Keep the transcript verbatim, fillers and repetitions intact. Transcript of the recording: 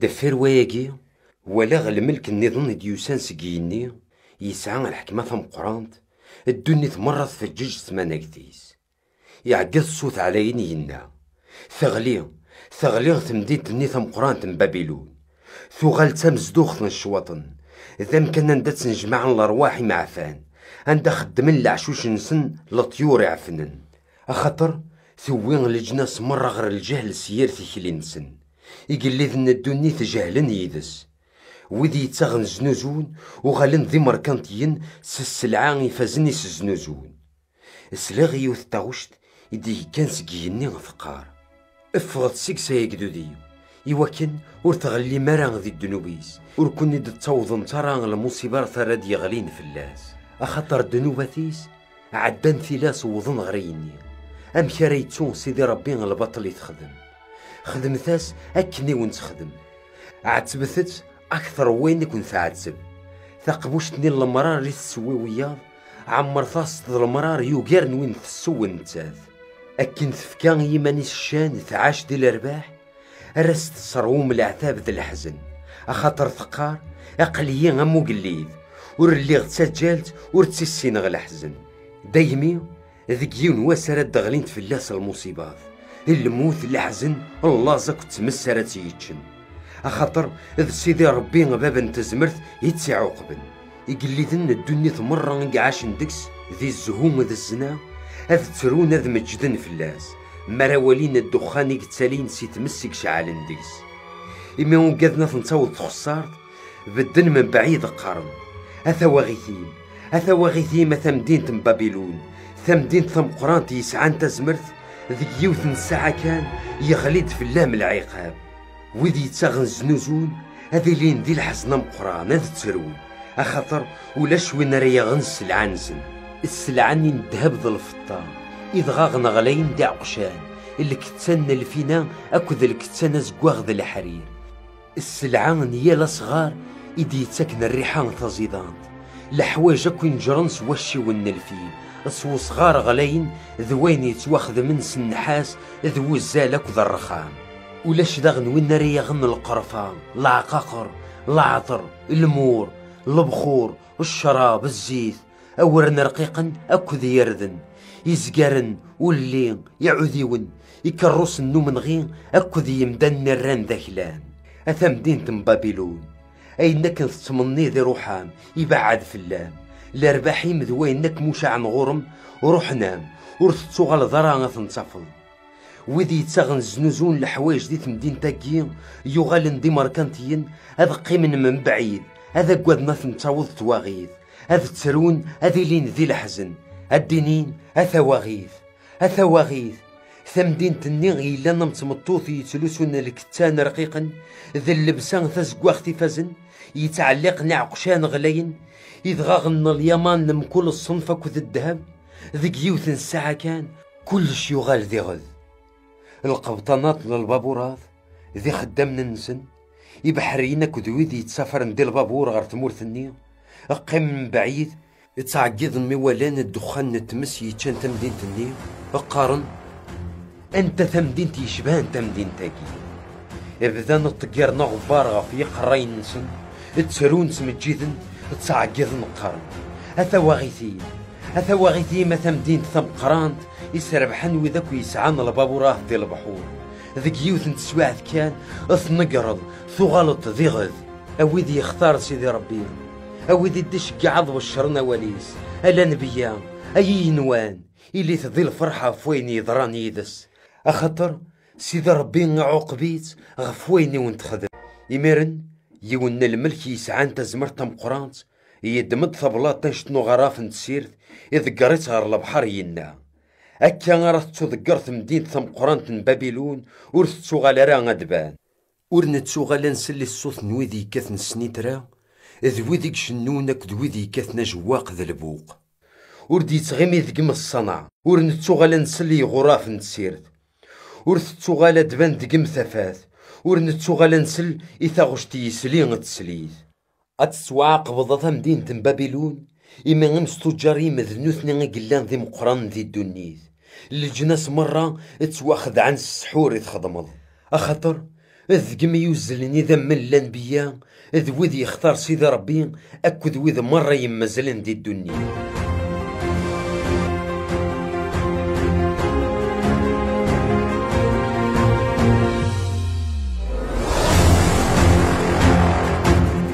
Deffir wayagi, walaɣ lmelk nniḍen i d-yusan seg yigenni, yesɛa lḥekma tameqqrant, ddunit merra tfeǧǧeǧ s tmanegt-is. Iɛeggeḍ ṣṣut ɛlayen, yenna: "Teɣli, teɣli temdint-nni tameqqrant n Babilun. Tuɣal d tamezduɣt n ccwaṭen, d amkan anda ttnejmaɛen lerwaḥ imeɛfan, anda xeddmen leɛcuc-nsen leṭyur iɛefnen. Axaṭer tewwi leǧnas merra ɣer lǧehl s yir tikli-nsen. Igelliden n ddunit jehlen yid-s. Wid yettaɣen znuzun uɣalen d imerkantiyen s sselɛa ifazen i s-znuzun." Sliɣ i yiwet n taɣect i d-yekkan seg yigenni teqqar: "Ffɣet seg-s ay agdud-iw, iwakken ur tɣellim ara di ddnub-is, ur ken-id-ttawḍent ara lmuṣibat ara d-yeɣlin fell-as, axaṭer ddnubat-is ɛeddan tilas wwḍen ɣer yigenni. Amek ara yettu Sidi Ṛebbi lbaṭel i texdem? Xedmet-as akken i wen-texdem. Ɛettbet-tt akteṛ n wayen i ken-tɛetteb. Taqbuct-nni n lemṛaṛ i tessewwi wiyaḍ, ɛemmṛet-as-tt d lemṛaṛ yugaren win tesseww nettat. Akken tefka i yiman-is ccan, tɛac di lerbaḥ, ar as-tesserwum leɛtab d leḥzen, axaṭer teqqar: 'Aql-iyi am ugellid, ur lliɣ d taǧǧalt, ur tt-issineɣ leḥzen.'" Daymi, deg yiwen wass ara d-ɣlint fell-as lmuṣibat, lmut, leḥzen, llaẓ akked tmes ara tt-yeččen. Axaṭer d Sidi Ṛebbi, Bab n tezmert, i tt-iɛuqben. Igelliden n ddunit merra i iɛacen deg-s di zzhu d zzna, ad ttrun, ad meǧǧden fell-as, mi ara walin ddexxan i yettalin si tmes i iceɛlen deg-s. Imi ugaden ad ten-taweḍ txeṣṣart, bedden mebɛid qqaren: "A tawaɣit-im, a tawaɣit-im, a tamdint n Babilun, tamdint tameqqrant yesɛan tazmert, deg yiwet n ssaɛa kan yeɣli-d fell-am lɛiqab." Wid yettaɣen znuzun ad ilin di leḥzen ameqqran, ad ttrun, axaṭer ulac win ara yaɣen sselɛa-nsen. Sselɛa-nni n ddheb d lfeṭṭa, idɣaɣen ɣlayen d iɛeqcan, lkettan n lfina akked lkettan azeggaɣ d leḥrir. Sselɛa n yal asɣar i d-yettaken rriḥa taẓidant, leḥwayeǧ akk ineǧren s wacciwen n lfil, s wesɣar ɣlayen, d wayen yettwaxedmen s nnḥas d wuzzal akked rrexxam. Ulac daɣen win ara yaɣen lqerfa, leɛqaqer, leɛṭer, lmur, lebxur, ccrab, zzit, awren rqiqen akked yirden, izgaren, ulli, iɛudiwen, ikerrusen n umenɣi akked yimdanen irran d aklan. A tamdint n Babilun, ayen akken tettmenniḍ iruḥ-am, ibeɛɛed fell-am. Lerbaḥ-im d wayen akk mucaɛen ɣur-m ruḥen-am, ur tettuɣaleḍ ara ad ten-tafeḍ. Wid yettaɣen znuzun leḥwayeǧ di temdint-agi yuɣalen d imerkantiyen, ad qqimen mebɛid, ad aggaden ad ten-taweḍ twaɣit, ad ttrun, ad ilin di leḥzen, ad d-inin: "A tawaɣit, a tawaɣit." Tamdint-nni yellan am tmeṭṭut yettlusun lkettan rqiqen d llebsa tazeggaɣt ifazen, yettɛelliqen iɛeqcan ɣlayen, idɣaɣen n lyaman n mkul ṣṣenf akked ddheb, deg yiwet n ssaɛa kan, kullec yuɣal d iɣed. Lqebṭanat n lbaburat d ixeddamen-nsen, ibeḥriyen akked wid yettafren di lbabur ɣer tmurt-nni, qqimen mebɛid, ttɛeggiḍen mi walan ddexxan n tmes yeččan tamdint-nni, qqaren: "Anta tamdint yecban tamdint-agi?" Bdan ṭṭeggiren aɣebbar ɣef yiqerrayen-nsen, ttrun, ttmeǧǧiden, ttɛeggiḍen, qqaren: "A tawaɣit-im, a tawaɣit-im, a tamdint tameqqrant, i s-rebḥen wid akk yesɛan lbaburat di lebḥur. Deg yiwet n teswiɛt kan, tnegreḍ, tuɣaleḍ d iɣed." A wid yextar Sidi Ṛebbi, a wid i d-iceggeɛ ad beccren awal-is, a lanebya, ay igenwan, ilit di lferḥ ɣef wayen yeḍran yid-s, axaṭer Sidi Ṛebbi iɛuqeb-itt ɣef wayen i wen-texdem. Imiren, yiwen n lmelk yesɛan tazmert tameqqrant yeddem-d tablaṭ annect n uɣaraf n tessirt, iḍegger-itt ɣer lebḥer, yenna: "Akka ara tettuḍegger temdint tameqqrant n Babilun, ur tettuɣal ara ad d-tban." Ur nettuɣal ad nsell i ṣṣut n wid yekkaten snitra, d wid i icennun akked wid yekkaten ajewwaq d lbuq. Ur d-yettɣimi deg-m ṣṣanaɛ, ur nettuɣal ad nsell i iɣuraf n tessirt. Ur tettuɣal ad d-tban deg-m tafat, ur nettuɣal ad nsell i taɣect yesli d teslit. Ad tettwaɛaqbeḍ a tamdint n Babilun, imi imstuǧǧar-im d nutni i yellan d imeqqranen di ddunit. Leǧnas merra ttwaxedɛen s ssḥur i txedmeḍ, axaṭer Deg-m i yuzzlen idammen n lanbeyya, d wid yextar Sidi Ṛebbi, akked wid merra yemmazlen di ddunit.